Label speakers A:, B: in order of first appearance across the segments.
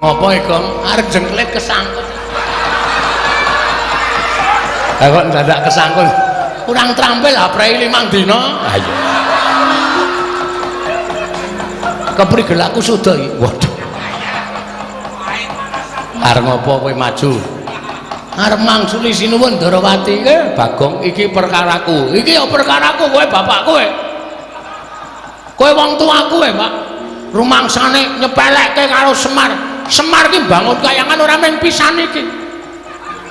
A: Ngopo iki, Gong? Arep jengklet kesangkut. Lah kok dadak kesangkut? Kurang terampil aprei 5 dina. Ha iya. Keprigel aku suda iki. Waduh. Arep ngopo kowe maju? Arep mangsuli sinuwun Ndarawati. Bagong iki perkaraku. Iki ya perkaraku kowe bapak kowe. Kowe wong tuaku kowe, Pak. Rumangsane nyepelekke karo Semar. Semar ki mbangun kayangan ora mung pisan iki.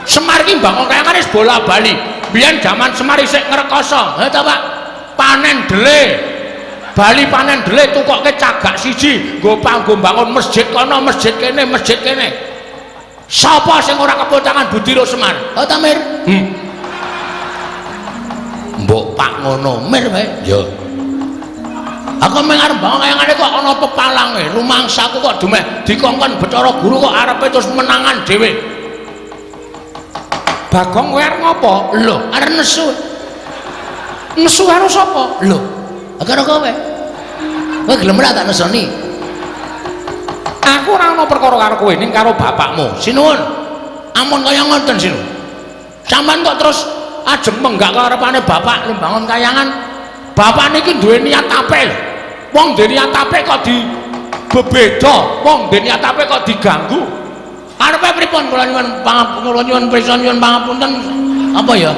A: Semar ki mbangun kayangan wis bola-bali. Biyen jaman Semar isih ngrekoso. Ha ta, Pak? Panen dele. Bali panen dele tukokke cagak siji nggo panggo mbangun masjid kono, masjid kene, masjid kene. Sapa sing ora kepocangan budi ro Semar? Ha ta, Mir? Mbok Pak ngono, Mir wae. Ya. Aku mung arep bangun kayangane kok ana pepalange, rumangsaku kok dumeh dikongkon Bathara Guru kok arepe terus menangan dhewe.
B: Bagong kowe arep ngopo?
A: Lho, arep nesu.
B: Nesu karo sapa?
A: Lho, karo kowe. Kowe gelem ora tak nesoni?
B: Aku ora ana perkara karo kowe ning karo bapakmu.
A: Sinuwun. Ampun kaya ngoten sinuwun. Sampeyan kok terus ajeng menggak karepane bapak mbangun kayangan. Bapak niki duwe niat apik lho. Wong duwe niat apik kok di bebeda, wong duwe niat apik kok diganggu. Arepe pripun kula nyuwun pangapunten, nyuwun prisa nyuwun pangapunten. Apa ya?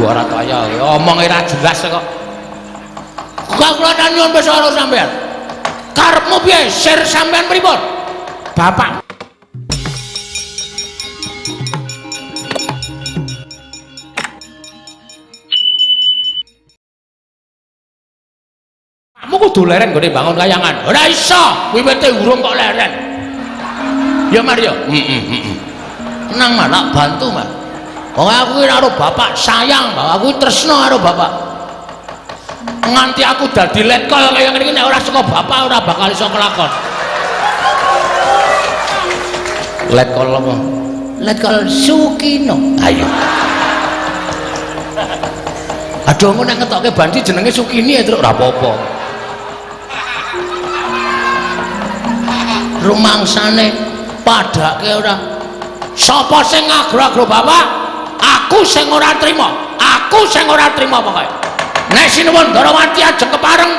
A: Ora kaya omong ora jelas kok. Kok kula nyuwun prisa karo sampeyan. Karepmu piye? Sir sampeyan pripun?
B: Bapak
A: Kamu kudu leren nggone bangun kayangan. Ora iso, wiwite urung kok leren. Ya Mario. Heeh. Tenang Mas, tak bantu Mas. Wong aku ki karo bapak sayang, Pak. Aku tresno karo bapak. Nganti aku dadi letkol kaya ngene iki nek ora saka bapak ora bakal iso kelakon. Letkol apa? Letkol Sukino. Ayo. Aduh, engko nek ngetokke banci jenenge Sukini ya, Truk. Ora apa-apa. Rumangsane padake ora. Sapa sing ngagro-agro bapak? Aku sing ora trima. Aku sing ora trima pokoke. Nek sinuwun Ndarawati ajeng kepareng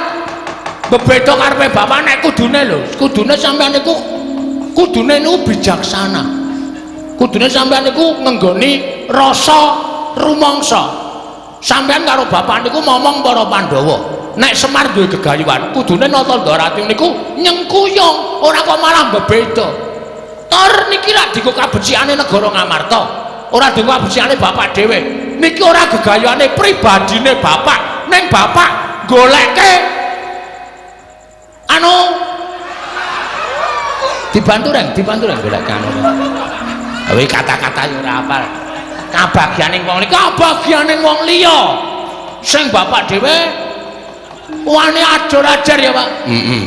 A: bebeda karepe bapak nek kudune lho, kudune sampeyan niku kudune niku bijaksana. Kudune sampeyan niku ngenggoni rasa rumangsa. Sampeyan karo bapak niku momong para Pandhawa. Nek Semar duwe gegayuhan, kudune nata Ndarawati niku nyengkuyung, ora kok malah bebeda. Tor niki lak dienggo kabecikane negara Ngamarta, ora dienggo kabecikane bapak dhewe. Niki ora gegayuhane pribadine bapak, ning bapak goleke anu dibantu reng, dibantu reng golek anu. Kuwi kata-kata yo ora hafal. Kabagyaning wong liya, kabagyaning wong liya. Sing bapak dhewe wani ajur-ajar ya, Pak. Heeh.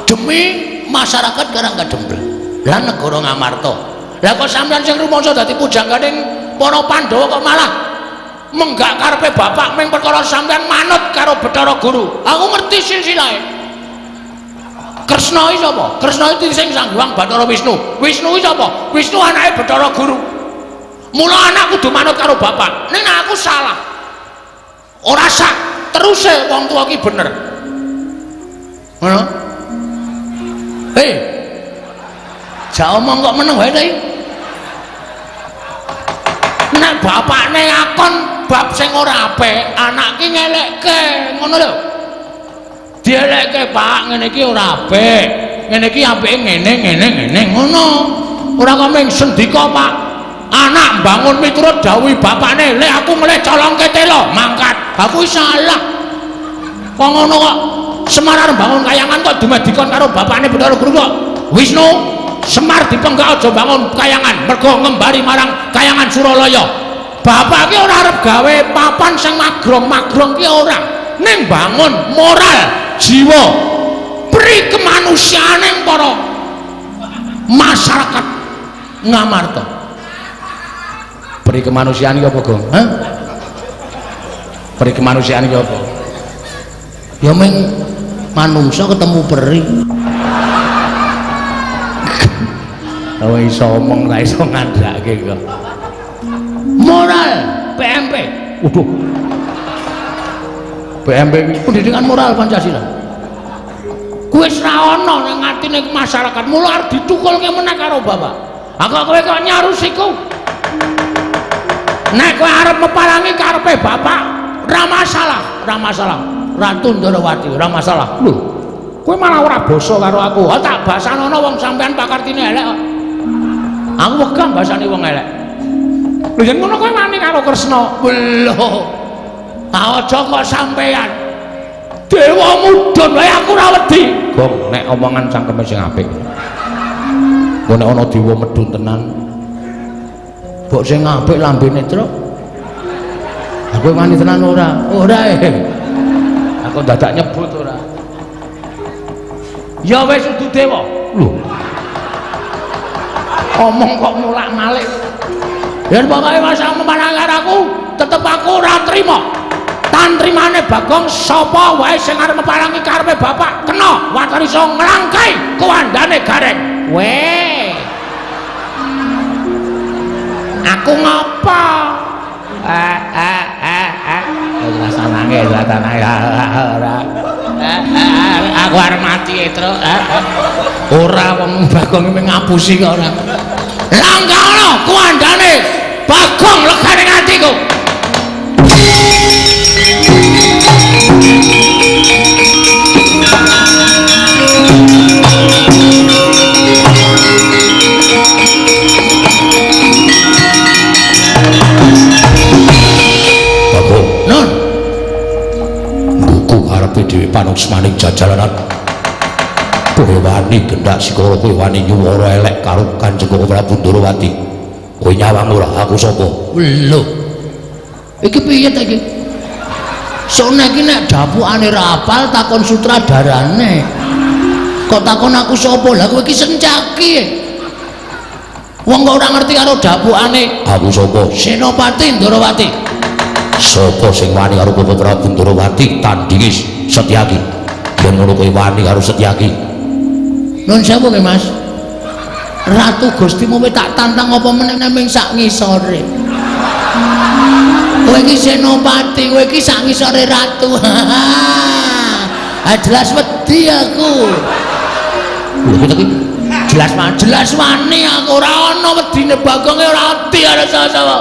A: Demi masyarakat Karangkadempel lan negara Ngamarta. Lah kok sampeyan sing rumangsa dadi pujangganing para Pandhawa kok malah menggak karepe bapak ming perkara sampeyan manut karo Bathara Guru. Aku ngerti silsilahe. Kresna iki sapa? Kresna iki sing Sang Hyang Bathara Wisnu. Wisnu iki sapa? Wisnu anake Bathara Guru. Mula anak kudu manut karo bapak. Ning aku salah. Ora sak teruse wong tuwa ki bener. Ngono? Hei. Jak omong kok meneng wae ta iki? Nek bapakne ngakon bab sing ora apik, anak ki ngelekke, ngono lho. Dielekke, Pak, ngene iki ora apik. Ngene iki apike ngene ngene ngene ngono. Ora kok mung sendika, Pak. Anak bangun miturut dawuh bapakne, "Lek aku ngelih colongke telo, mangkat." Aku salah. Kok ngono kok Semar arep bangun kayangan kok dumeh dikon karo bapakne Bathara Guru kok. Wisnu, Semar dipenggak aja bangun kayangan mergo ngembari marang kayangan Suralaya. Bapak ki ora arep gawe papan sing magrong-magrong ki ora. Ning bangun moral, jiwa, pri kemanusiaane para masyarakat Ngamarta. Pri kemanusiaan ki apa, Gong? Hah? Pri kemanusiaan ki apa? Ya mung manungsa ketemu peri. Kowe iso omong ra iso ngandhake kok. Moral PMP. Waduh. PMP pendidikan moral Pancasila. Kuwi wis ra ana ning atine masyarakat, mula arep ditukulke meneh karo bapak. Ha kok kowe kok nyarusiku? Nek kowe arep meparangi karepe bapak, ora masalah, ora masalah. Ratu Ndorowati, ora masalah. Lho, kowe malah ora basa karo aku. Ha tak basanono wong sampean pakartine elek kok. Aku wegah basane wong elek. Lho yen ngono kowe wani karo Kresna. Lho. Ha aja kok sampean. Dewa mudhun wae aku ora wedi.
B: Gong, nek omongan cangkeme sing apik. Engko nek ana dewa medhun tenan.
A: Mbok sing apik lambene, Truk. Aku wani tenan ora? Ora e.
B: Aku dadak nyebut ora.
A: Ya wis udu dewa.
B: Lho.
A: Omong kok mulak-malik. Yen pokoke masa memarang karo aku, tetep aku ora trima. Tantrimane Bagong sapa wae sing arep meparangi karepe bapak kena watar iso nglangkai kuwandane Gareng. Weh. Aku ngopo? Rasane rasane ora. Aku arep mati, Truk. Ora wong Bagong iki ngapusi kok ora. Langgaono kuwandane Bagong legane atiku.
B: Bagong,
A: Nun,
B: ngguku karepe dhewe panuksmaning jajalanan. Kowe wani gendak sikara, kowe wani nyuwara elek karo Kanjeng Prabu Ndorowati. Kowe nyawang ora aku sapa?
A: Lho. Iki piye ta iki? Sone iki nek dapukane ra apal takon sutradarane. Kok takon aku sapa? Lah kowe iki Sencaki. Wong kok ora ngerti karo dapukane.
B: Aku sapa?
A: Senopati Ndorowati.
B: Sapa sing wani karo Bapak Prabu Ndorowati tandingi Setyaki? Yen ngono kowe wani karo Setyaki.
A: Nun sewu nggih, Mas. Ratu Gustimu tak tantang apa meneh ming sak ngisore. Kowe iki senopati, kowe iki sak ngisore ratu. Ah jelas wedi aku.
B: Lho iki
A: jelas jelas wani aku ora ana wedine Bagonge ora wedi karo sapa-sapa.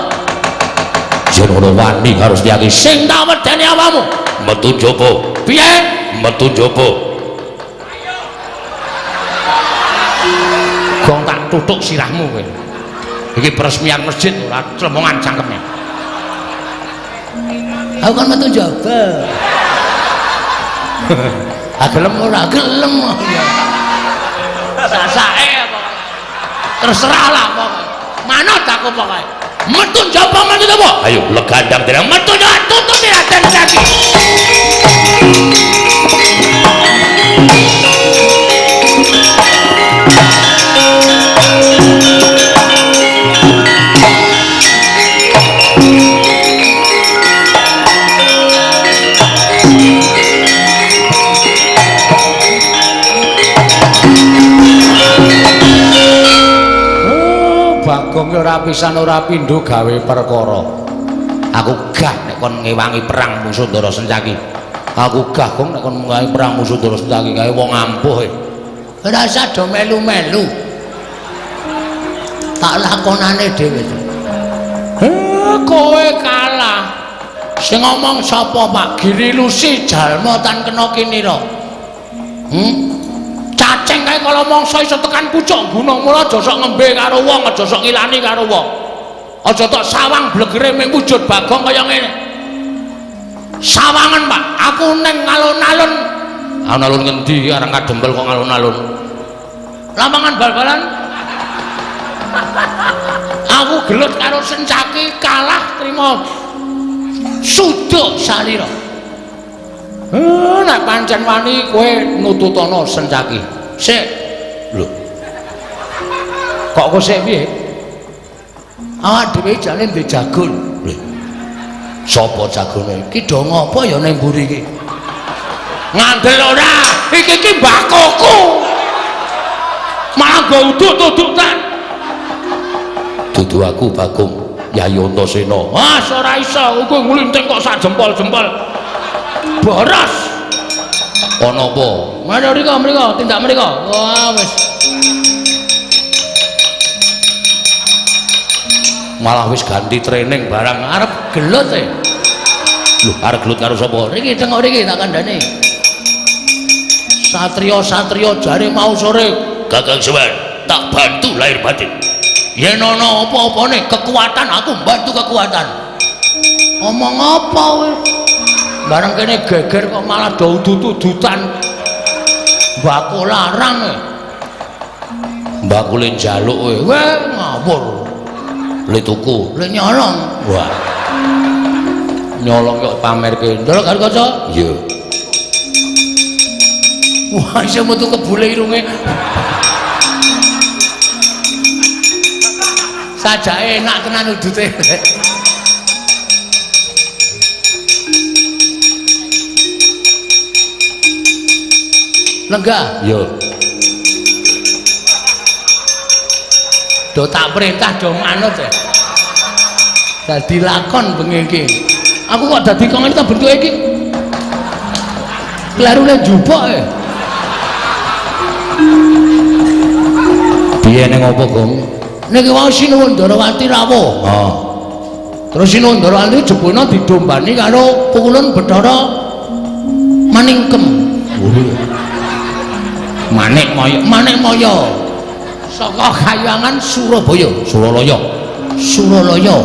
B: Yen ngono wani karo Setyaki
A: sing tak wedeni awakmu.
B: Metu njaba.
A: Piye?
B: Metu njaba.
A: Gong tak tutuk sirahmu kowe. Iki peresmian masjid ora clemongan cangkeme. Aku kan metu njaba. Ah gelem ora gelem ya. Sasake pokoke. Terserah lah pokoke. Manut aku pokoke. Metu njaba metu njaba.
B: Ayo legandang dereng
A: metu njaba tutup Raden Setyaki. Bagong ora pisan ora pindho gawe perkara. Aku gah nek kon ngewangi perang musuh Ndara Sencaki. Aku gah gong nek kon ngewangi perang musuh Ndara Sencaki kae wong ampuh e. Ora usah do melu-melu. Tak lakonane dhewe. Kowe kalah. Sing ngomong sapa, Pak? Giri Lusi jalma tan kena kinira. Cacing kae kala mangsa iso tekan pucuk gunung, mula aja sok ngembe karo wong, aja sok ngilani karo wong. Aja tok sawang blegere ming wujud Bagong kaya ngene. Sawangen, Pak, aku ning alun-alun.
B: Alun-alun ngendi arang kadempel kok alun-alun?
A: Lapangan bal-balan. Aku gelut karo Sencaki kalah trima suduk salira. Nek pancen wani kowe nututana Sencaki. Sik.
B: Lho. Kok kowe sik piye?
A: Awak dhewe jane ndek jagon.
B: Lho. Sapa jagone?
A: Iki do ngopo ya ning mburi iki? Ngandel ora? Iki iki mbakoku. Malah nggo uduk-udukan.
B: Dudu aku Bagong, Yayi Antasena.
A: Wah, ora iso, kowe nglinting kok sak jempol-jempol. Boros.
B: Ana apa?
A: Mana mriko, mriko, tindak mriko. Wah, wis.
B: Malah wis ganti training barang
A: arep gelut e.
B: Lho, arep gelut karo sapa?
A: Riki tengok riki tak kandhane. Satria-satria jare mau sore,
B: Kakang Semar, tak bantu lahir batin.
A: Yen ana apa-apane kekuatan aku bantu kekuatan. Omong apa kowe? Bareng kene geger kok malah do udut-udutan. Mbako larang e.
B: Mbakule njaluk kowe.
A: Weh, ngawur.
B: Le tuku,
A: le nyolong.
B: Wah. Nyolong kok pamerke.
A: Ndelok karo kaca?
B: Iya.
A: Wah, iso metu kebule irunge. Sajake enak tenan udute. Lenggah.
B: Iya.
A: Do tak perintah do manut ya. Dadi lakon bengi iki. Aku kok dadi kok ngene ta bentuke iki. Klerune njupuk e.
B: Piye ning apa, Gong?
A: Niki wau Sinuwun Ndarawati rawuh.
B: Oh.
A: Terus Sinuwun Ndarawati jebulna didombani karo Pukulun Bathara Maningkem.
B: Manik Maya,
A: Manik Maya. Saka Kayangan Surabaya,
B: Suralaya.
A: Suralaya.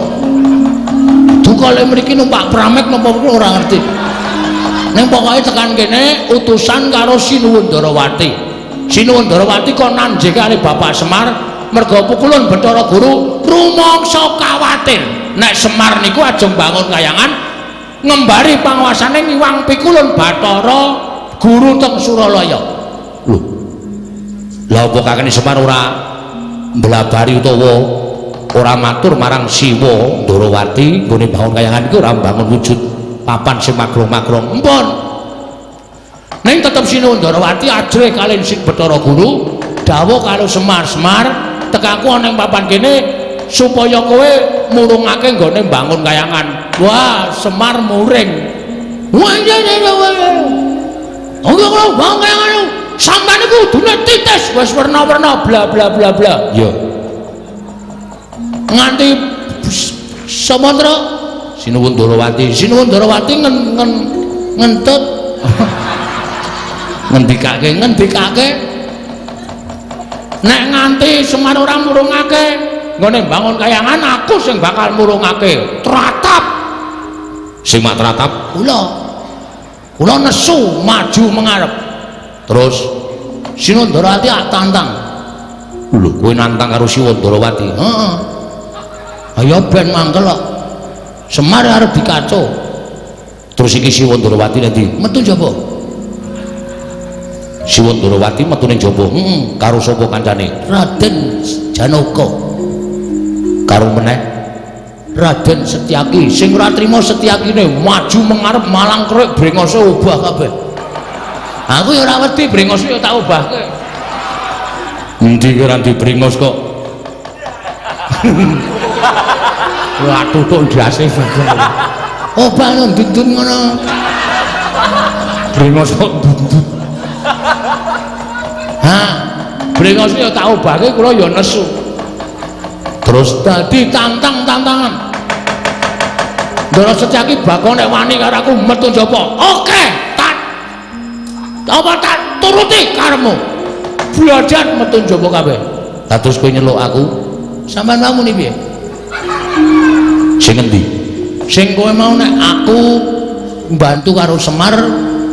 A: Duka le mriki numpak pramek napa ora ngerti. Ning pokoke tekan kene utusan karo Sinuwun Ndarawati. Sinuwun Ndarawati kon nanjeke karo Bapak Semar merga Pukulun Bathara Guru rumangsa kawatir nek Semar niku ajeng bangun kayangan ngembari panguasane ngiwang Pikulun Bathara Guru teng Suralaya.
B: Lho. Lha apa kakene Semar ora mblabari utawa ora matur marang Siwa Ndarawati nggone bangun kayangan iku ora mbangun wujud papan sing magrong-magrong.
A: Empun. Ning tetep Sinuwun Ndarawati ajrih kalih Sing Bathara Guru dawuh karo Semar, Semar tekaku ana ing papan kene supaya kowe murungake nggone mbangun kayangan. Wah, Semar muring. Wah, iya iya iya. Oke, kula bangun kayangan. Sampeyan iku kudune titis wis werna-werna bla bla bla bla.
B: Iya.
A: Nganti Sumantra
B: Sinuwun Ndarawati,
A: Sinuwun Ndarawati ngentut
B: ngendikake,
A: ngendikake nek nganti Semar ora murungake nggone bangun kayangan aku sing bakal murungake. Tratap.
B: Sing mak tratap
A: kula. Kula nesu maju mengarep.
B: Terus
A: Sinuwun Ndarawati ak tantang.
B: Lho, kowe nantang karo Sinuwun Ndarawati?
A: Heeh. Ayo ben mangkel kok. Semar arep dikaco.
B: Terus iki Sinuwun Ndarawati nanti
A: metu njaba.
B: Sinuwun Ndarawati metu ning jaba.
A: Heeh.
B: Karo sapa kancane?
A: Raden Janaka.
B: Karo meneh
A: Raden Setyaki. Sing ora trima Setyakine maju mengarep malang krek brengose obah kabeh. Aku ya ora wedi brengose ya tak obahke.
B: Endi ki ora dibrengos kok. Waduh tok ndase bagong.
A: Obah ndundun ngono.
B: Brengos kok ndundun.
A: Ha, brengos ya tak obahke kula ya nesu.
B: Terus
A: dadi tantang-tantangan. Ndara Setyaki Bagong nek wani karo aku metu njaba. Oke, tak apa tak turuti karepmu. Belajar metu njaba kabeh.
B: Lah terus kowe nyeluk aku,
A: sampean mau muni piye?
B: Sing endi?
A: Sing kowe mau nek aku mbantu karo Semar,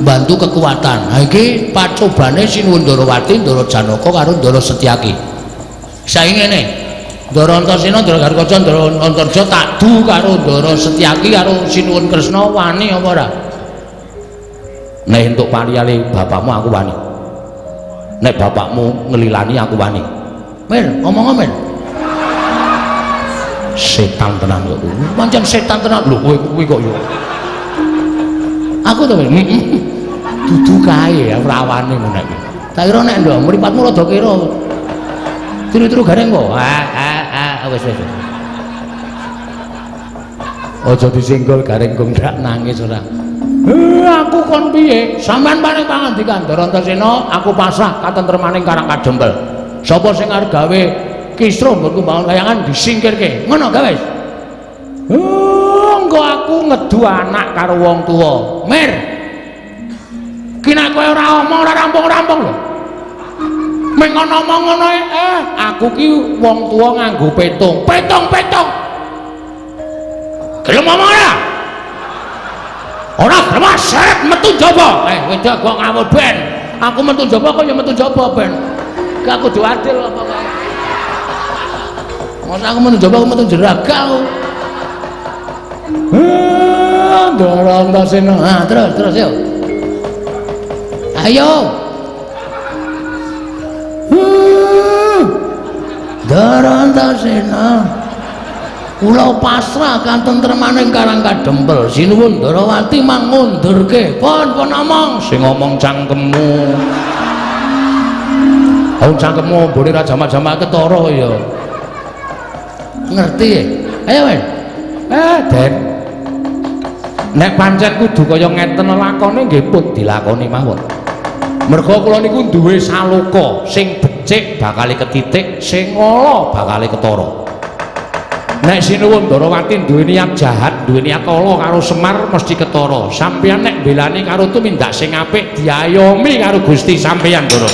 A: mbantu kekuatan. Ha iki pacobane Sinuwun Ndarawati, Ndara Janaka karo Ndara Setyaki. Saiki ngene. Ndara Antasena, Ndara Garukaca, Ndara Antarja tak du karo Ndara Setyaki karo Sinuwun Kresna wani apa ora?
B: Nek entuk pariyale bapakmu aku wani. Nek bapakmu ngelilani aku wani.
A: Mir, ngomong Mir.
B: Setan tenan kok kowe.
A: Pancen setan tenan.
B: Lho kowe kuwi kok yo.
A: Aku to, Mir. Dudu kae rawane ngono iki. Tak kira nek ndok mripatmu rada kira. Tiru-tiru gareng kok. Ah ah ah wis wis. Aja disenggol Gareng Gongdak nangis ora. Aku kon piye? Sampeyan paring pangandikan Ndara Antasena, aku pasrah katentremaning Karang Kadempel. Sapa sing arep gawe kisruh nggonku mbangun kayangan disingkirke. Ngono gawe. Engko aku ngedu anak karo wong tuwa. Mir. Ki nek kowe ora omong ora rampung-rampung lho. Meng ngono omong ngono aku ki wong tuwa nganggo petung. Petung-petung. Gelem omong ora? Ora gelem seret metu njaba. Wedok kok ngawur ben. Aku metu njaba kok ya metu njaba ben. Gak kudu adil apa kae. Masa aku metu njaba aku metu jeraga aku. Ndara Antasena. Ha, terus terus yo. Ayo. Ndara Antasena. Kula pasrah katentremaning Karang Kadempel. Sinuwun Ndarawati mangundurke. Pun pun omong sing ngomong cangkemmu. Wong cangkemmu ombone ra jamak-jamak ketara ya. Ngerti? Ayo, Men. Den. Nek pancen kudu kaya ngeten lakone nggih pun dilakoni mawon. Merga kula niku duwe saloka sing becik bakale ketitik, sing ala bakale ketara. Nek Sinuwun Ndarawati duwe niat jahat, duwe niat ala karo Semar mesti ketara. Sampeyan nek mbelani karo tumindak sing apik diayomi karo Gusti sampeyan, Ndara.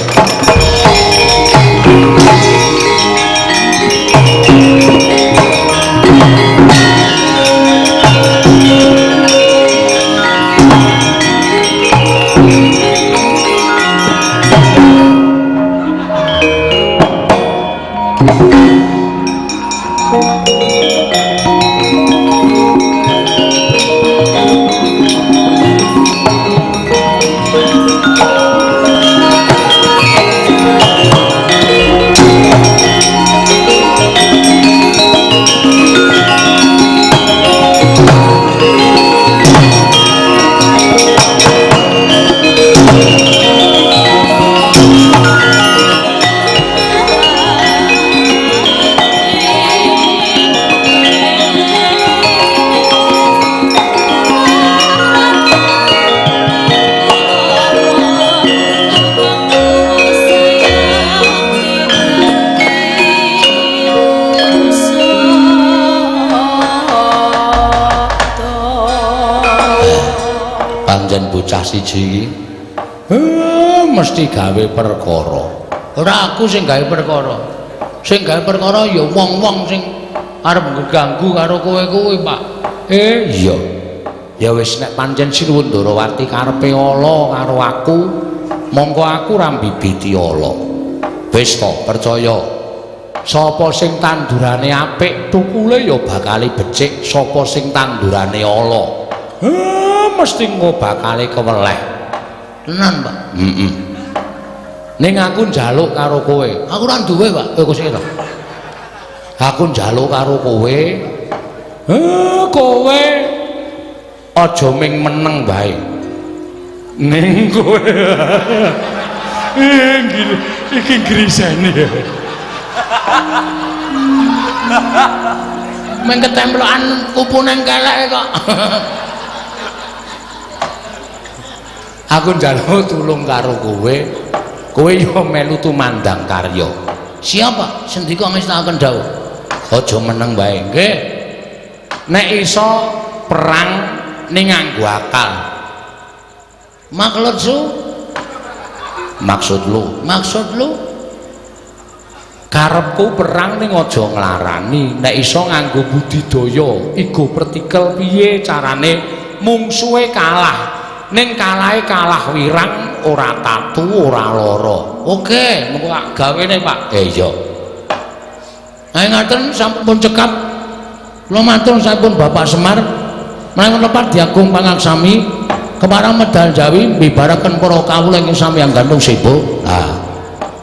A: Bocah siji iki mesti gawe perkara. Ora aku sing gawe perkara. Sing gawe perkara ya wong-wong sing arep ngganggu karo kowe kuwi, Pak. Iya. Ya wis nek pancen Sinuwun Ndarawati karepe ala karo aku, mongko aku ora mbibiti ala. Wis to, percaya. Sapa sing tandurane apik, tukule ya bakale becik. Sapa sing tandurane ala, mesti engko bakale keweleh. Tenan, Pak. Heeh. Ning aku njaluk karo kowe. Aku ora duwe, Pak. Kowe sing to. Aku njaluk karo kowe. Kowe aja ming meneng wae. Ning kowe. Iki grisene. Ming ketemplokan pupu nang keleke kok. Aku njaluk tulung karo kowe. Kowe yo melu tumandang karya. Siapa? Sendika ngestakaken dawuh. Aja meneng wae, nggih. Nek iso perang ning nganggo akal. Maksud su? Maksud lu? Maksud lu? Karepku perang ning aja nglarani, nek iso nganggo budidaya, igo pertikel piye carane mungsuhe kalah. Ning kalahe kalah wirang, ora tatu, ora lara. Oke, mengko tak gawene, Pak. Iya. Ayo ngaten sampun cekap. Kula matur sampun Bapak Semar. Menawi lepat diagung pangaksami kepareng medal Jawi mbibaraken para kawula ingkang sami anggantung sibuk. Lah,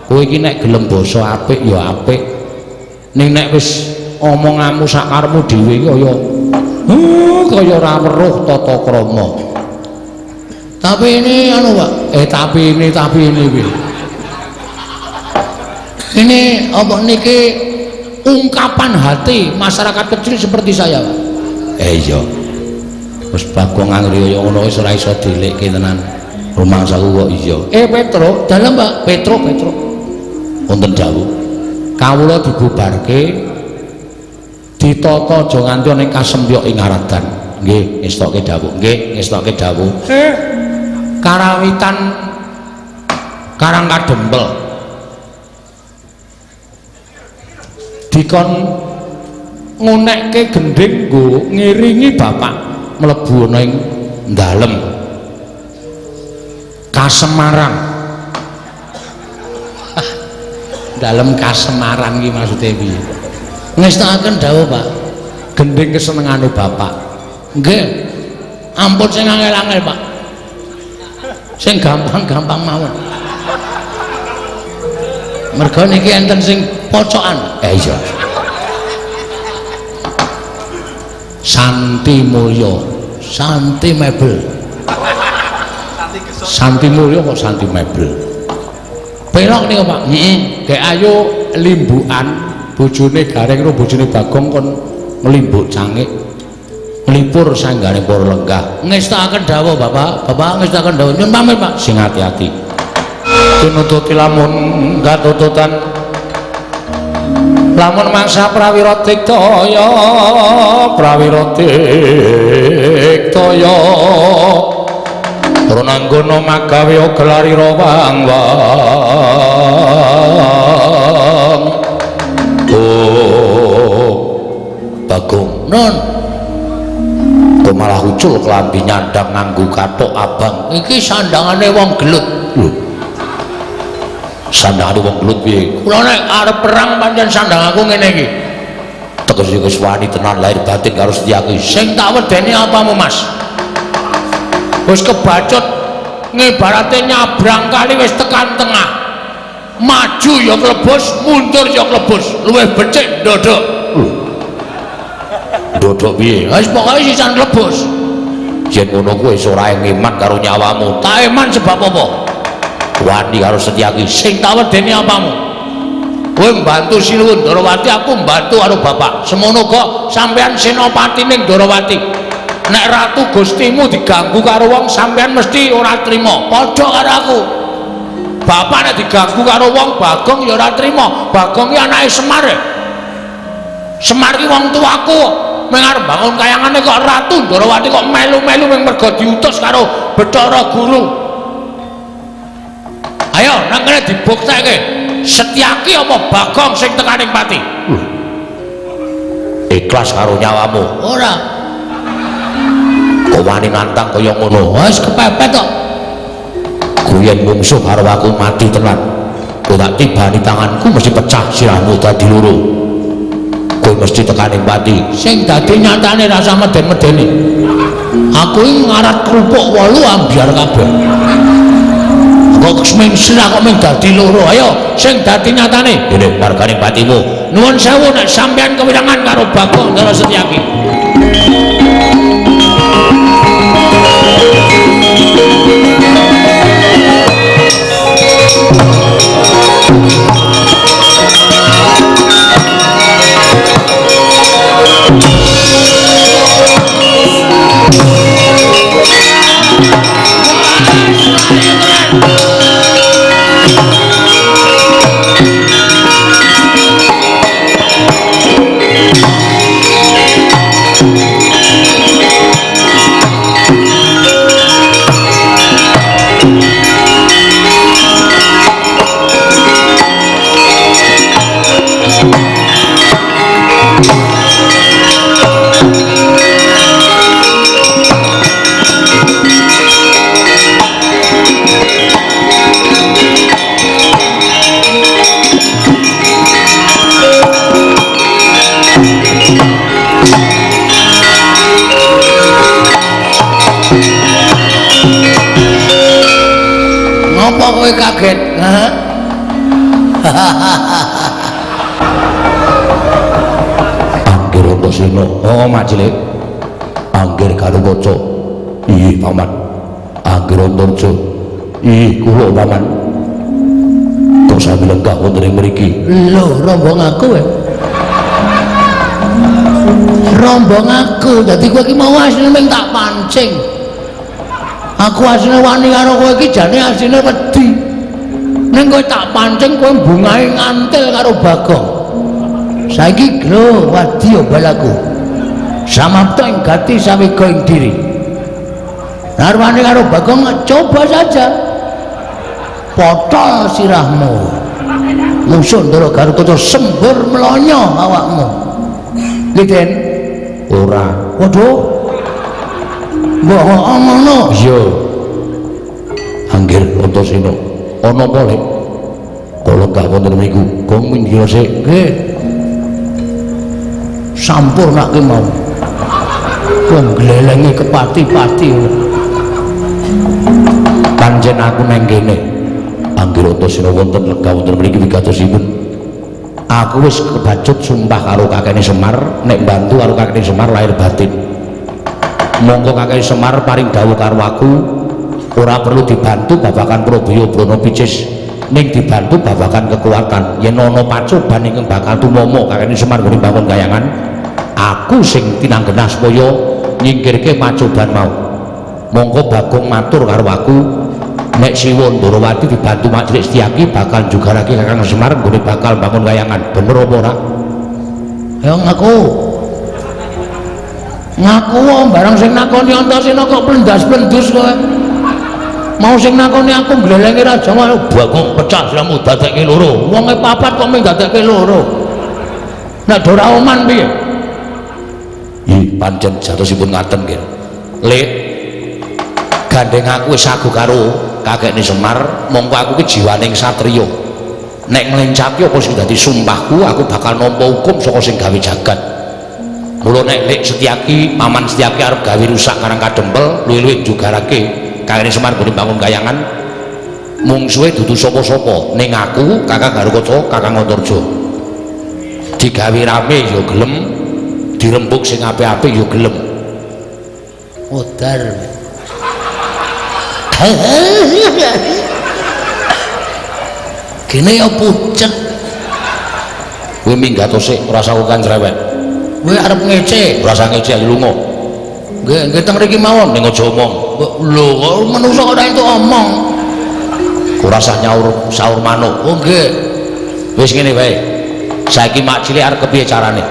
A: kowe iki nek gelem basa apik ya apik. Ning nek wis omonganmu sakarepmu dhewe iki kaya kaya ora weruh tata krama. Tapi ini anu, Pak. Tapi ini piye? Ini apa niki ungkapan hati masyarakat kecil seperti saya, Pak.
B: Iya. Wis Bagong anggere kaya ngono wis ora iso dilikke tenan. Rumangsaku kok iya. Petro, dalem Pak. Petro, Petro. Wonten dawuh. Kawula dibubarke ditata aja nganti ana kasempyok ing aradan. Nggih, ngestokke dawuh. Nggih, ngestokke dawuh. Karawitan Karang Kadempel. Dikon ngunekke gendhing nggo ngiringi bapak mlebu ana ing dalem Kasemaran. Dalem Kasemaran iki maksude piye? Ngestakaken dawuh, Pak. Gendhing kesenengane bapak. Nggih. Ampun sing angel-angel, Pak. Sing gampang-gampang mawon. Merga niki enten sing pocokan. Iya. Santi Mulya, Santi Mebel. Santi Mulya kok Santi Mebel. Pelok niku, Pak. Heeh. Gek ayo limbukan bojone Gareng karo bojone Bagong kon nglimbuk cangik. Nglipur sanggane para lenggah. Ngestakaken dawuh, Bapak. Bapak ngestakaken dawuh. Nyun pamit, Pak. Sing ati-ati. Tinututi lamun katututan lamun mangsa prawira diktaya, prawira diktaya Runanggana magawe gelarira wang-wang. Oh, Bagong, nun kok malah ucul klambi nyandang nganggo kathok abang. Iki sandangane wong gelut. Lho, sandangane wong gelut piye? Kula nek arep perang pancen sandang aku ngene iki. Tegese wis wani tenan lahir batin karo Setyaki. Sing tak wedeni apamu, Mas? Wis kebacut ngibarate nyabrang kali wis tekan tengah. Maju ya klebus, mundur ya klebus. Luwih becik ndodok. Ndodok piye? Wis pokoke sisan klebus. Yen ngono kuwi wis ora eman karo nyawamu. Tak eman sebab apa? Wani karo Setyaki. Sing tak wedeni apamu? Kowe mbantu Sinuwun Ndorowati, aku mbantu karo bapak. Semono kok sampean senopati ning Ndorowati. Nek ratu gustimu diganggu karo wong sampean mesti ora trima. Padha karo aku. Bapak nek diganggu karo wong Bagong ya ora trima. Bagong ki anake Semar. Semar ki wong tuaku. Meng arep bangun kayangane kok ratu Ndorowati kok melu-melu meng mergo diutus karo Bathara Guru. Ayo nang kene dibuktekke. Setyaki apa Bagong sing tekaning pati? Ikhlas karo nyawamu. Ora. Kok wani nantang kaya ngono? Wis kepepet kok. Kuwi yen mungsuh karo aku mati tenan. Kowe tak tibani tanganku mesti pecah sirahmu dadi loro. Kowe mesti tekaning pati. Sing dadi nyatane rasa meden-medeni. Aku iki ngarat kerupuk 8 ambyar kabeh. Kok ming sirah kok ming dadi loro. Ayo sing dadi nyatane. Dene margane patimu. Nuwun sewu nek sampean kewirangan karo Bagong Ndara Setyaki. Ngopo kowe kaget? Hah? Anggir Antasena. Oh, Mak Cilik. Anggir Garukaca. Iya, Paman. Anggir Antarja. Iya, kula Paman. Kok sami lenggah wonten ing mriki? Lho, rombong aku.
A: Rombong aku. Dadi kowe iki mau asline mung tak pancing. Aku asline wani karo kowe iki jane asline wedi. Ning kowe tak pancing kowe bungahe ngantil karo Bagong. Saiki glo wadya balaku. Samapta ing gati sawega ing diri. Narwane karo Bagong coba saja. Potol sirahmu. Musuh Ndara Garukaca sembur mlonyo awakmu. Liden
B: ora.
A: Waduh. Mbok ngono.
B: Iya. Anggir Antasena. Ana apa, Lek? Kala gak wonten mriku, gong minggir sik.
A: Nggih. Sampurnake mau. Wong glelenge kepati-pati.
B: Pancen aku nang kene. Anggir Antasena wonten lenggah wonten mriki wigatosipun. Aku wis kebacut sumpah karo kakene Semar nek bantu karo kakene Semar lahir batin. Monggo kakene Semar paring dawuh karo aku ora perlu dibantu babagan Probaya Brana Picis, ning dibantu babagan kekuatan. Yen ana pacoban ingkang bakal tumama kakene Semar nggone bangun kayangan, aku sing tinanggenah supaya nyingkirke pacoban mau. Monggo Bagong matur karo aku nek Siwa Ndorowati dibantu Mak Cilik Setyaki bakal jugarake Kakang Semar nggone bakal bangun kayangan. Bener apa ora?
A: Ya ngaku. Ngaku wae barang sing nakoni Antasena kok plendas-plendus kowe. Mau sing nakoni aku glelenge raja
B: Bagong pecah siramu dadekke loro.
A: Wonge papat kok mung dadekke loro. Nek ora oman piye?
B: Ih, pancen jatosipun ngaten nggih. Lek gandeng aku wis sagu karo kakekne Semar, mongko aku ki jiwaning satriya. Nek nglencati apa sing dadi sumpahku, aku bakal nampa hukum saka sing gawe jagat. Mula nek Lek Setyaki, Paman Setyaki arep gawe rusak Karang Kadempel, luwih-luwih jugarake kakekne Semar nggone bangun kayangan, mungsuhe dudu sapa-sapa, ning aku Kakang Garukaca, Kakang Antarja. Digawe rame ya gelem, dirembug sing apik-apik ya gelem.
A: Modar. Gene ya pucet.
B: Kowe minggat sik, ora usah kan cerewet.
A: Kowe arep ngece,
B: ora usah ngece ayo lunga.
A: Nggih, nggih teng mriki mawon.
B: Ning aja omong.
A: Lho, kok manungsa ora entuk omong.
B: Ora usah nyaur saur manuk.
A: Oh nggih.
B: Wis ngene wae. Saiki Mak Cilik arep kepiye carane?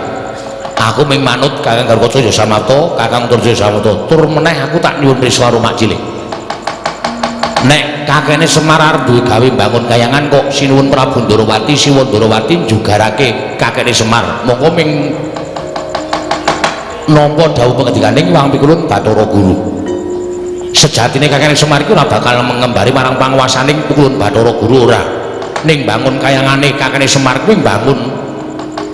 B: Aku ming manut Kakang Garukaca ya Samapta, Kakang Antarja ya Samapta. Tur meneh aku tak nyuwun pirsa karo Mak Cilik. Nek kakene Semar arep duwe gawe bangun kayangan kok sinuwun Prabu Ndorowati, Siwa Ndorowati njugarake kakene Semar. Mongko ming nampa dawuh pengendikane Hyang Pikulun Bathara Guru. Sejatine kakene Semar iku ora bakal mengembari marang panguwasaning Pikulun Bathara Guru ora. Ning bangun kayangane kakene Semar kuwi mbangun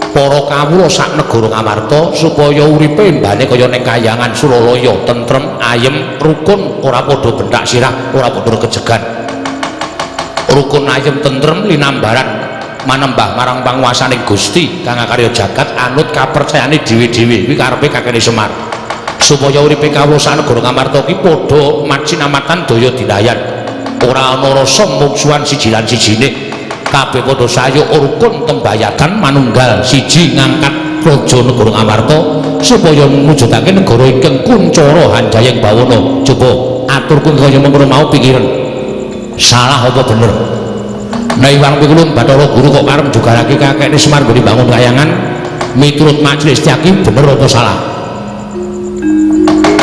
B: para kawula sak negara Ngamarta supaya uripe mbane kaya ning kayangan Suralaya, tentrem, ayem, rukun, ora padha benthak sirah, ora padha kejegan. Rukun, ayem, tentrem linambaran manembah marang panguwasaning Gusti kang akarya jagat anut kapercayane dhewe-dhewe. Kuwi karepe kakene Semar. Supaya uripe kawula sak negara Ngamarta ki padha macinamatan daya dinayan. Ora ana rasa mungsuhan siji lan sijine. Kabeh padha sayuk rukun tembayagan manunggal siji ngangkat raja negara Ngamarta supaya mujudake negara ingkang kuncara hanjayeng bawana. Coba aturku kaya mengkono mau pikiran. Salah apa bener? Nek Hyang Pikulun Bathara Guru kok karep jugarake kakekne Semar nggone bangun kayangan miturut Mak Cilik Setyaki bener apa salah?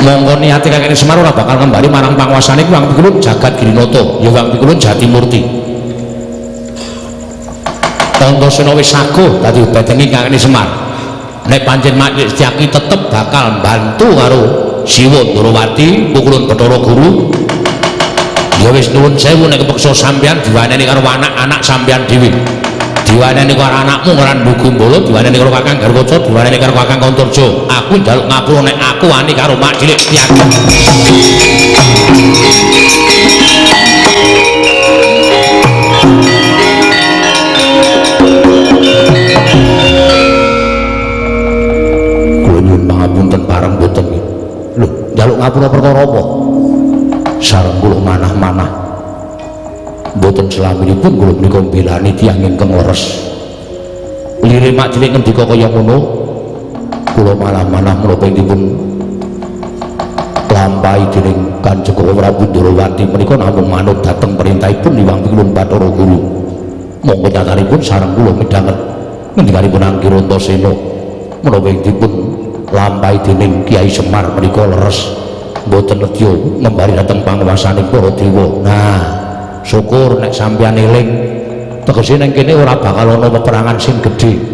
B: Monggo niate kakekne Semar ora bakal kembali marang panguwasane Hyang Pikulun Jagat Girinata, ya Hyang Pikulun Jatimurti. Antasena wis saguh dadi betengi kakekne Semar. Nek pancen Mak Cilik Setyaki tetep bakal mbantu karo Siwa Ndorowati Pikulun Bathara Guru, ya wis nuwun sewu nek kepeksa sampeyan diwaneni karo anak-anak sampeyan dhewe. Diwaneni karo anakmu ora Gumbala, diwaneni karo Kakang Garukaca, diwaneni karo Kakang Antarja. Aku njaluk ngapura nek aku wani karo Mak Cilik Setyaki. Kula nyuwun pangapunten pareng boten nggih. Lho, njaluk ngapura perkara apa? Sareng kula manah-manah. Mboten selaminipun kula menika mbelani tiyang ingkang leres. Lire Mak Cilik ngendika kaya ngono, Kula malah-malah menapa dipun lampahi dening Kanjeng Prabu Ndrawati menika namung manut dhateng perintahipun Hyang Pikulun Bathara Guru. Monggo nyatanipun sareng kula midhanget ngendikanipun Angkira Antasena menapa dipun lampahi dening Kyai Semar menika leres mboten nedya ngembari dhateng panguwasaning para dewa. Nah, syukur nek sampeyan eling, tegese ning kene ora bakal ana peperangan sing gedhe.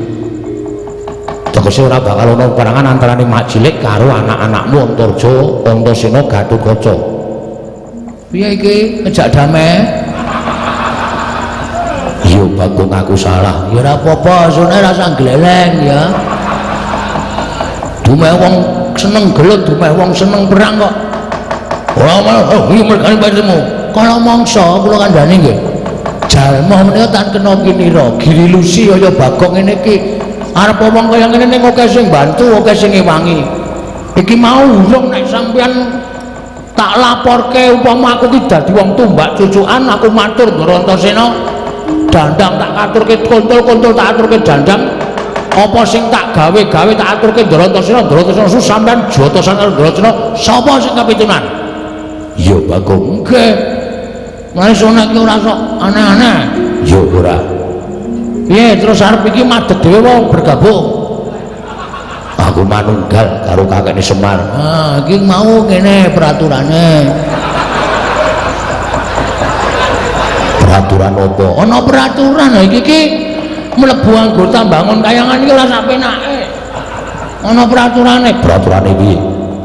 B: Tegese ora bakal ana peperangan antarane Mak Cilik karo anak-anakmu Antarja, Antasena, Gatotkaca. Piye iki ngejak damai? Iya Bagong, aku salah. Ya ora apa-apa, sune rasa gleleng ya. Dumeh wong seneng gelut, dumeh wong seneng perang kok. Ora mau, oh iya mergane patimu. Kala mangsa kula kandhani nggih. Jalma menika tan kena kinira, giri lusi kaya Bagong ngene iki. Arep wong kaya ngene ning akeh sing bantu, akeh sing ngewangi. Iki mau urung nek sampeyan tak laporke upama aku ki dadi wong tumbak cucukan, aku matur Ndara Antasena. Dandang tak aturke kontol-kontol tak aturke dandang. Apa sing tak gawe-gawe tak aturke Ndara Antasena, Ndara Antasena sampeyan jotosan karo Ndara Antasena, sapa sing kapitunan? Iya Bagong. Nggih. Mulane sunah iki ora sok aneh-aneh. Ya ora. Piye terus arep iki madeg dhewe wae bergabung? Aku manunggal karo kakekne Semar. Ah, iki mau ngene peraturane. Peraturan apa? Ana peraturan iki iki mlebu anggota bangun kayangan iki ora sak penake. Ana peraturane. Peraturane piye?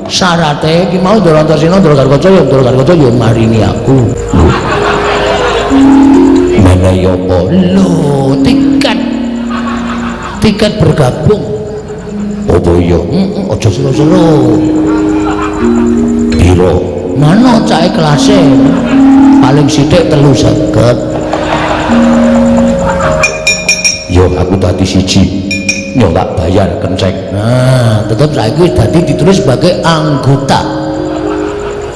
B: Syarate iki mau Ndara Antasena, Ndara Gatotkaca ya Ndara Gatotkaca ya maringi aku. Menehi apa? Lho, tiket. Tiket bergabung. Apa iya? Heeh, aja selo-selo. Piro? Mana cake kelase? Paling sithik 350. Yo aku dadi siji. Yo tak bayar kenceng. Nah, tetep saiki dadi ditulis sebagai anggota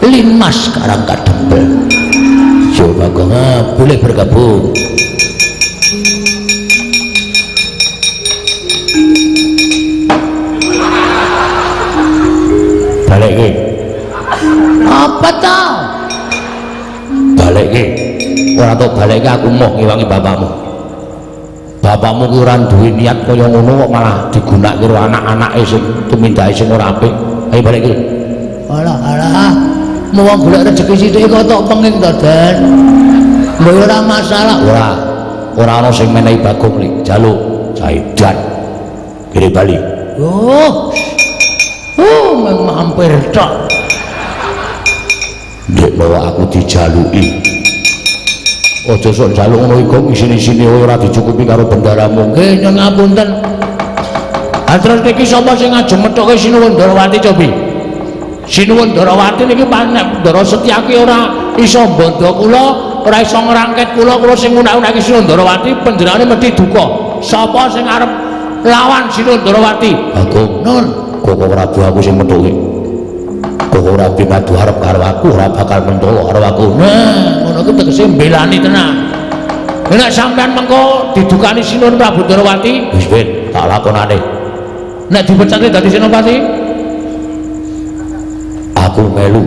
B: Linmas Karang Kadempel. Yo Bagong, boleh bergabung. Balekke. Apa ta? Balekke. Ora tok balekke aku moh ngewangi bapakmu. Bapakmu ki ora duwe niat kaya ngono kok malah digunakake karo anak-anake sing tumindake sing ora apik. Ayo balekke. Alah alah. Mau wong golek rezeki sithik kok tok penging to, Den. Lho ora masalah. Ora. Ora ana sing menehi Bagong lik jaluk jaidan. Kene bali. Oh. Oh, mung mampir tok. Nek bawa aku dijaluki. Aja sok njaluk ngono iku isine-isine ora dicukupi karo bendaramu. Nggih, nyuwun ngapunten. Ha terus niki sapa sing ngajeng methuke Sinuwun Ndarawati cobi? Sinuwun Ndarawati niki nek Ndara Setyaki ora iso mbandha kula, ora iso ngrangket kula, kula sing ngunak-unake Sinuwun Ndarawati panjenengane mesti duka. Sapa sing arep lawan Sinuwun Ndarawati? Bagong. Nun, Koko Prabu aku sing methuke. Koko Prabu adu arep karo aku ora bakal mentolo karo aku. Nah, ngono kuwi tegese mbelani tenan. Nek sampean mengko didukani Sinuwun Prabu Ndarawati, wis ben tak lakonane. Nek dipecate dadi senopati, aku melu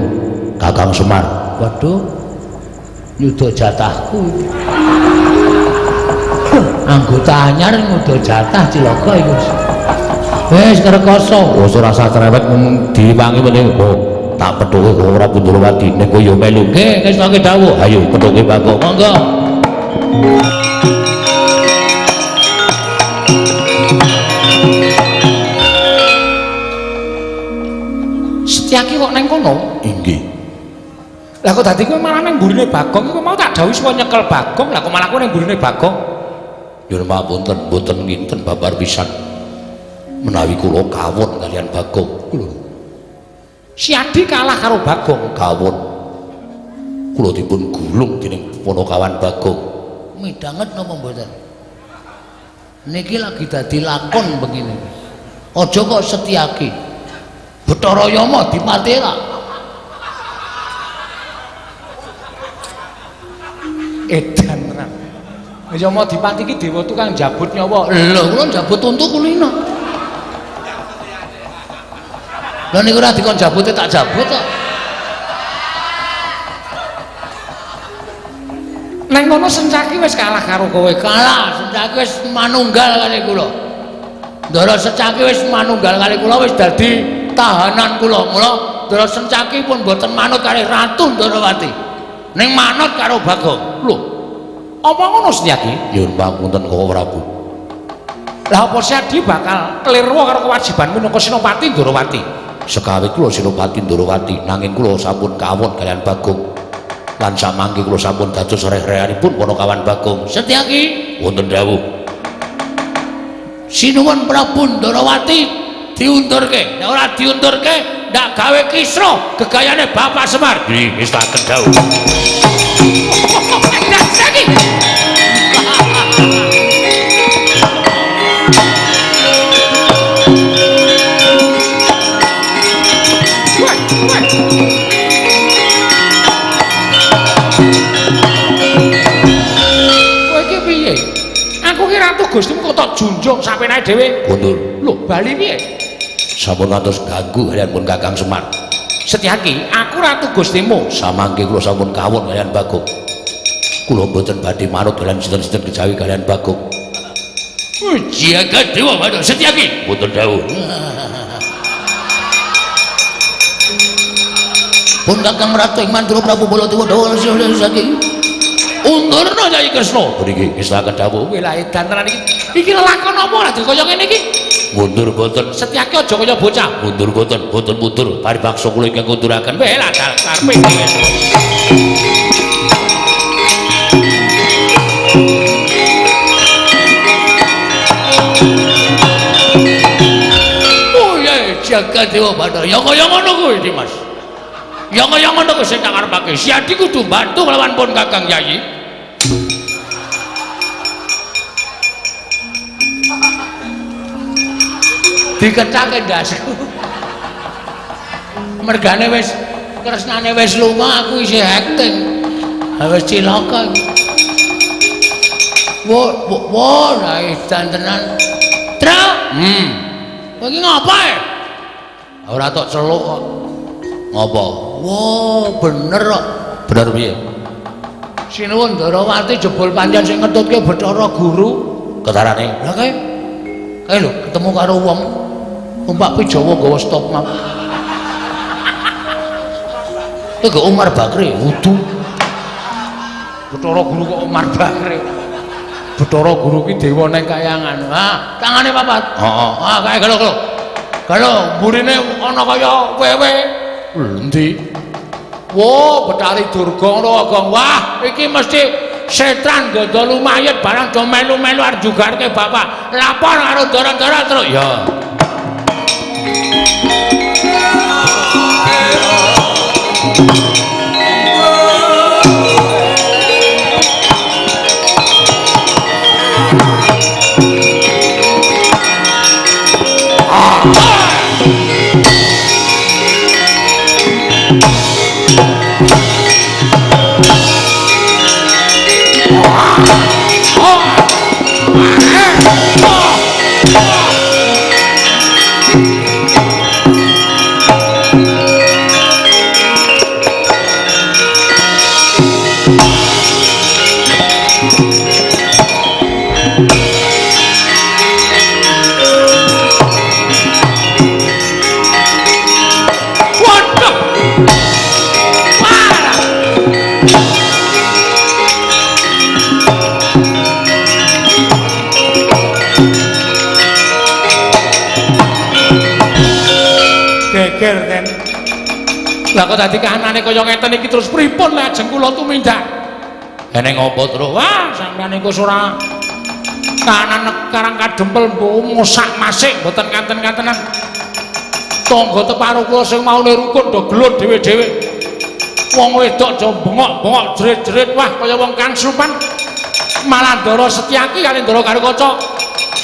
B: Kakang Semar. Waduh, nyuda jatahku. Anggota anyar nyuda jatah cilaka iku. Wis rekoso. Wis ora usah cerewet diwangi meneh kok. Tak pethuke kok ora Ndrawati nek kowe yo melu. Nggih, wis tak dawuh. Ayo pethuke Bagong. Monggo. Setyaki kok neng kono? Inggih. Lah kok dadi kowe malah nang mburine Bagong iku mau tak dawuhi supaya nyekel Bagong, lah kok malah kowe nang mburine Bagong? Nyuwun pangapunten, mboten nginten babar pisan. Menawi kula kawon kalian Bagong. Lho. Si Adi kalah karo Bagong, kawon. Kula dipun gulung dening Panakawan Bagong. Midhanget napa mboten? Niki lagi dadi lakon begini. Aja kok Setyaki. Bathara Yama dipateni ta. Edan tenan. Yama dipati iki dewa tukang jabut nyawa. Lho, kula njabut untu kulino.
A: Lha niku ora dikon jabute tak jabut kok. Neng kono Sencaki wis kalah karo kowe. Kalah, Sencaki wis manunggal kali kula. Ndara Sencaki wis manunggal kali kula wis dadi tahanan kula. Mula Ndara Sencaki pun mboten manut kali Ratu Ndarawati. Ning manut karo Bagong. Lho, apa ngono Setyaki?
B: Nyuwun pangapunten Koko Prabu.
A: Lah apa Setyaki bakal klirwa karo kewajiban minangka Senopati Ndarawati?
B: Sekawe kula Senopati Ndarawati, nanging kula sampun kawon kaliyan Bagong. Lan samangke kula sampun dados reh-rehanipun Panakawan Bagong.
A: Setyaki,
B: wonten dawuh.
A: Sinuwun Prabu Ndarawati diundurke. Nek ora diundurke, ndak gawe kisruh gegayane Bapak Semar.
B: Nggih, ngestaken dawuh.
A: Setyaki. Kowe iki piye? Aku ki ratu Gustimu kok tak junjung sapenake dhewe.
B: Mundur.
A: Lho, bali piye?
B: Sampun ngantos ganggu kaliyan pun Kakang Semar.
A: Setyaki, aku ratu Gustimu.
B: Samangke kula sampun kawon kaliyan Bagong. Kula mboten badhe manut kaliyan sinten-sinten kejawi kaliyan Bagong.
A: Jaga dewa Bathara Setyaki.
B: Mboten dawuh.
A: Pun Kakang Ratu ing Mandura Prabu Baladewa Dawa Setyaki. Undurna Kyai Kresna.
B: Mriki ngestaken dawuh.
A: Kowe lah edan tenan iki. Iki lelakon apa ora kaya ngene iki?
B: Mundur mboten.
A: Setyaki aja kaya bocah.
B: Mundur mboten, mboten mundur. Paribaksa kula ingkang kunduraken.
A: Weh lah karepe dhewe. Oh ya jaga dewa Bathara. Ya kaya ngono kuwi Dimas. Ya kaya ngono kuwi sing tak karepake. Siadi kudu bantu lawan pun Kakang Yayi. Dikecake ndasku. Mergane wis kresnane wis lunga aku isih acting. Ha wis cilaka iki. Wo wo ra edan tenan. Tru. Kowe iki ngapa e?
B: Ora tok celuk kok. Ngapa?
A: Wo, bener kok.
B: Bener piye?
A: Sinuwun Ndarawati jebul pancen sing ngetutke Bathara Guru.
B: Ketarane?
A: Lah kae. Kae lho ketemu karo wong numpak Pijawa nggawa stop map.
B: Iku Umar Bakri wudu.
A: Bathara Guru kok Umar Bakri. Bathara Guru ki dewa nang kayangan. Ha, tangane papat.
B: Heeh.
A: Ha, kae gelo gelo. Gelo mburine ana kaya wewe. Endi? Wo, Bathari Durga ngono kok. Wah, iki mesti setan gondo lumayet barang do melu-melu arep jugarke bapak. Lapor karo ndara-ndara terus.
B: Ya.
A: Waduh. Parah. Geger ten. Lah kok dadi kahanane kaya ngeten iki terus pripun lajeng kula tumindak?
B: Eneng apa terus?
A: Wah, sampeyan iku ora kahanan karang kadempel mosak masik mboten kanten-kantenan. Tangga teparo kula sing maune rukun do gelut dhewe-dhewe. Wong wedok do bengok-bengok jerit-jerit wah kaya wong kansupan. Malah Ndara Setyaki kali Ndara Garukaca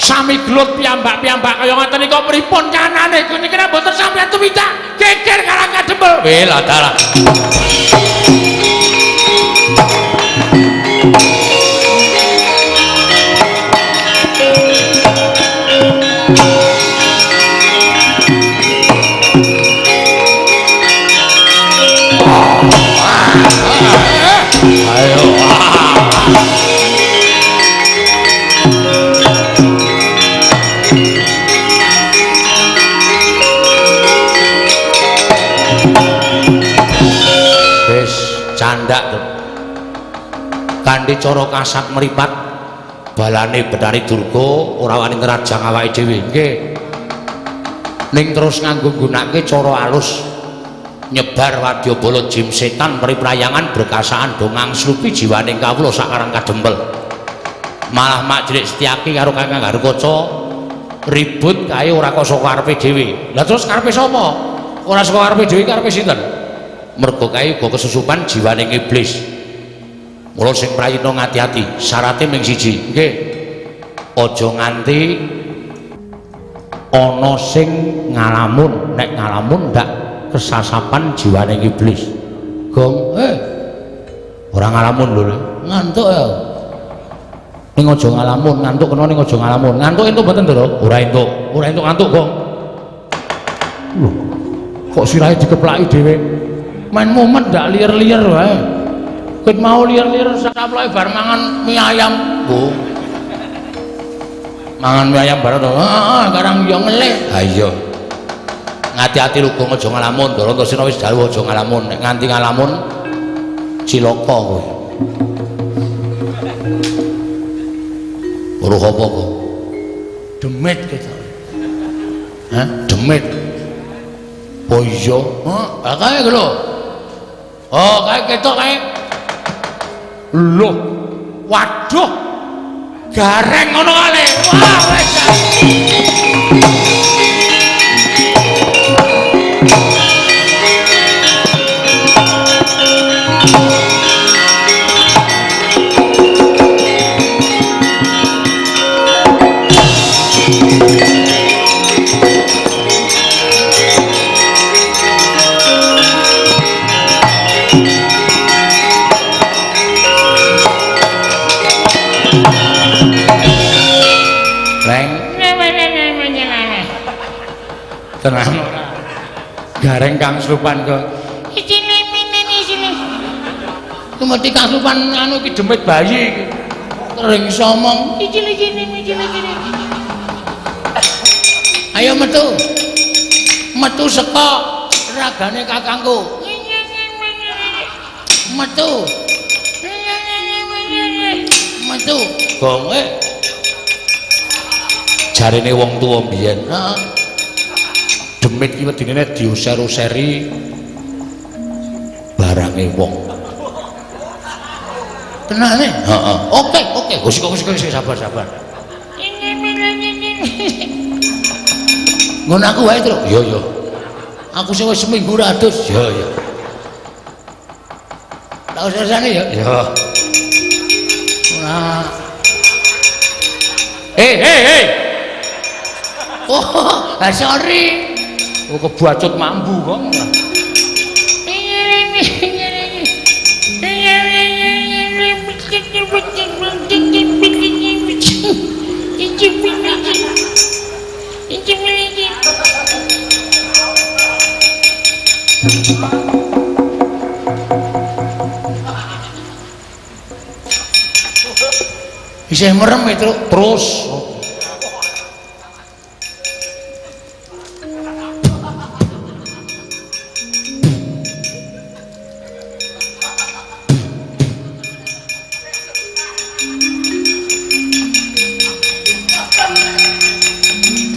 A: sami gelut piyambak-piyambak kaya ngoten niku pripun kanane niki nek mboten sampeyan tumindak geger karang kadempel.
B: Weh lah dalah. Kanthi cara kasat mripat balane Bathari Durga ora wani ngrajang awake dhewe. Nggih. Ning terus nganggo nggunakake cara alus nyebar wadyabala jim setan priprayangan berkasaan do ngangslupi jiwaning kawula sakarang kadempel. Malah Mak Cilik Setyaki karo Kakang Garukaca ribut kae ora kok saka karepe dhewe. Lah terus karepe sapa? Ora saka karepe dhewe, karepe sinten? Mergo kae uga kesusupan jiwaning iblis. Mula sing prayitna ngati-ati, syarate ming siji. Nggih. Aja nganti ana sing ngalamun, nek ngalamun ndak kesasapan jiwaning iblis. Gong, ora ngalamun lho. Ngantuk ya. Ning aja ngalamun, ngantuk kena ning aja ngalamun. Ngantuk entuk mboten, Ndara? Ora entuk. Ora entuk ngantuk, Gong. Lho, kok sirahe dikeplaki dhewe? Main mumet ndak liar-liar wae. Ket mau liar-liar saploke bar mangan mie ayam. Oh. Mangan mie ayam bareng to. Heeh, karang yo ngelih. Ha iya. Ngati-ati lho, Gong, aja ngalamun. Ndara Antasena wis dawuh aja ngalamun. Nek nganti ngalamun cilaka kowe. Weruh apa kok? Demit ketok. Hah? Demit. Oh iya. Heh, kae lho. Oh, kae ketok kae. Loh. Waduh. Gareng ngono kale. Wah, wis. Tenang ora. Gareng kang slupan kok. Isine minene isine. Tumeti kang slupan anu iki demit bayi iki. Kering iso omong. Isine isine isine isine. Ayo metu. Metu saka ragane kakangku. Metu. Metu. Gonge. Jarene wong tuwa mbiyen. Heeh. Demit iki wedine nek diuser-useri barange wong. Tenane? Heeh. Oke, oke. Wis wis sabar, sabar. Ngono aku wae, Truk. Iya, iya. Aku sing wis seminggu ra adus. Iya, iya. Tak usah-usahane ya. Iya. Ora. Hei, hei, hei. Oh, sorry. Oh, kebacut mambu kok. Isih merem itu terus.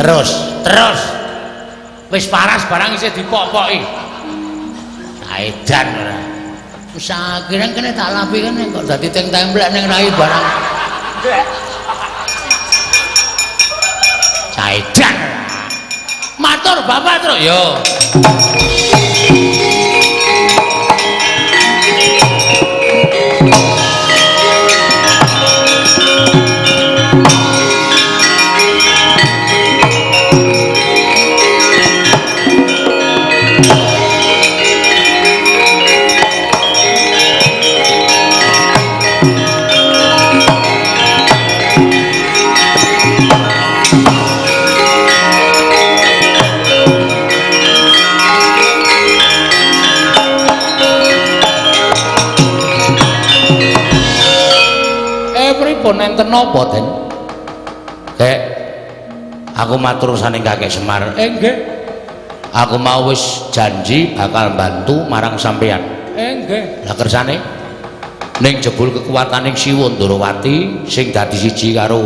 B: Terus, terus. Wis paras barang isih dipok-poki. Saedan ora. Wis akhire kene tak lapi kene kok dadi teng templek ning rai barang. Saedan. Matur Bapak, Truk. Yo. Pripun enten napa, Den? Kek, aku matur saning Kakek Semar. Nggih. Aku mau wis janji bakal bantu marang sampeyan. Nggih. Lah kersane Ning jebul kekuwataning Siwa Ndarawati sing dadi siji karo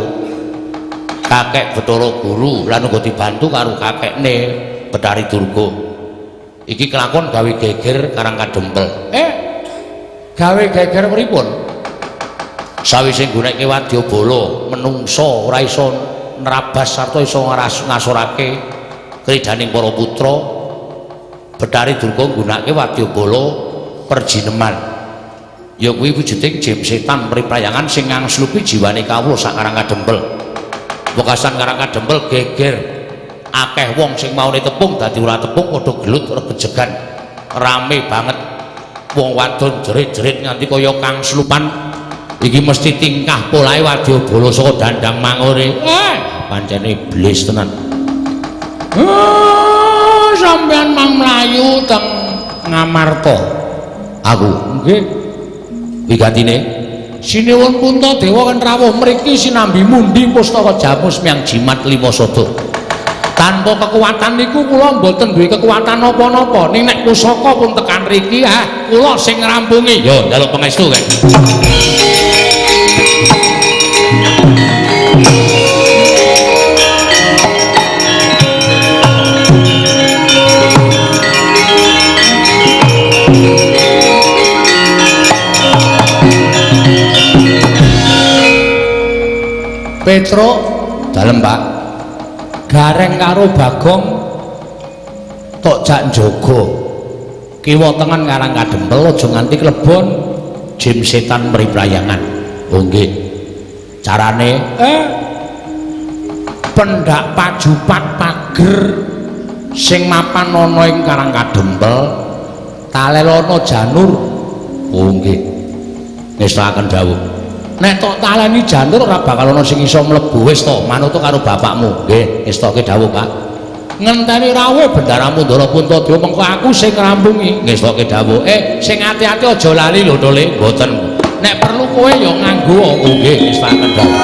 B: kakek Bathara Guru lan uga dibantu karo kakekne Bathari Durga. Iki kelakon gawe geger Karang Kadempel. Gawe geger pripun? Sawise nggunakake wadyabala menungsa ora iso nerabas sarta iso ngasorake kridaning para putra, Bathari Durga nggunakake wadyabala perjineman. Ya kuwi wujuding jim setan priprayangan sing ngangslupi jiwane kawula sak Karang Kadempel. Wekasan Karang Kadempel geger, akeh wong sing maune tepung dadi ora tepung, padha gelut regejegan, rame banget. Wong wadon jerit-jerit nganti kaya kangslupan. Iki mesti tingkah polahe wadyabala saka dandang mangure. Pancen iblis tenan. Sampeyan mang mlayu teng Ngamarta. Aku nggih. Wigatine sinuwun Puntadewa kan rawuh mriki sinambi mundi pustaka jamus miang jimat lima sada. Tanpa kekuatan niku kula mboten duwe kekuatan napa-napa. Ning nek pusaka pun tekan riki, kula sing ngrampungi. Yo njaluk pangestu kae. Petruk dalem Pak. Gareng karo Bagong tok jak njaga. Kiwa tengen Karang Kadempel aja nganti klebon jim setan mriprayangan. Oh nggih. Carane pendak pajupat pager sing mapan ana ing Karang Kadempel talelono janur. Oh nggih. Ngestakaken dawuh. Nek tok taleni janur ora bakal ana sing iso mlebu. Wis to, manut karo bapakmu. Nggih, ngestoke dawuh, Pak. Ngenteni rawuh Bendaramu Ndara Puntadewa mengko aku sing ngrampungi. Ngestoke dawuh. Sing ati-ati aja lali lho, Tole. Mboten. Nek perlu kowe ya nganggo. Oh nggih, ngestakaken dawuh.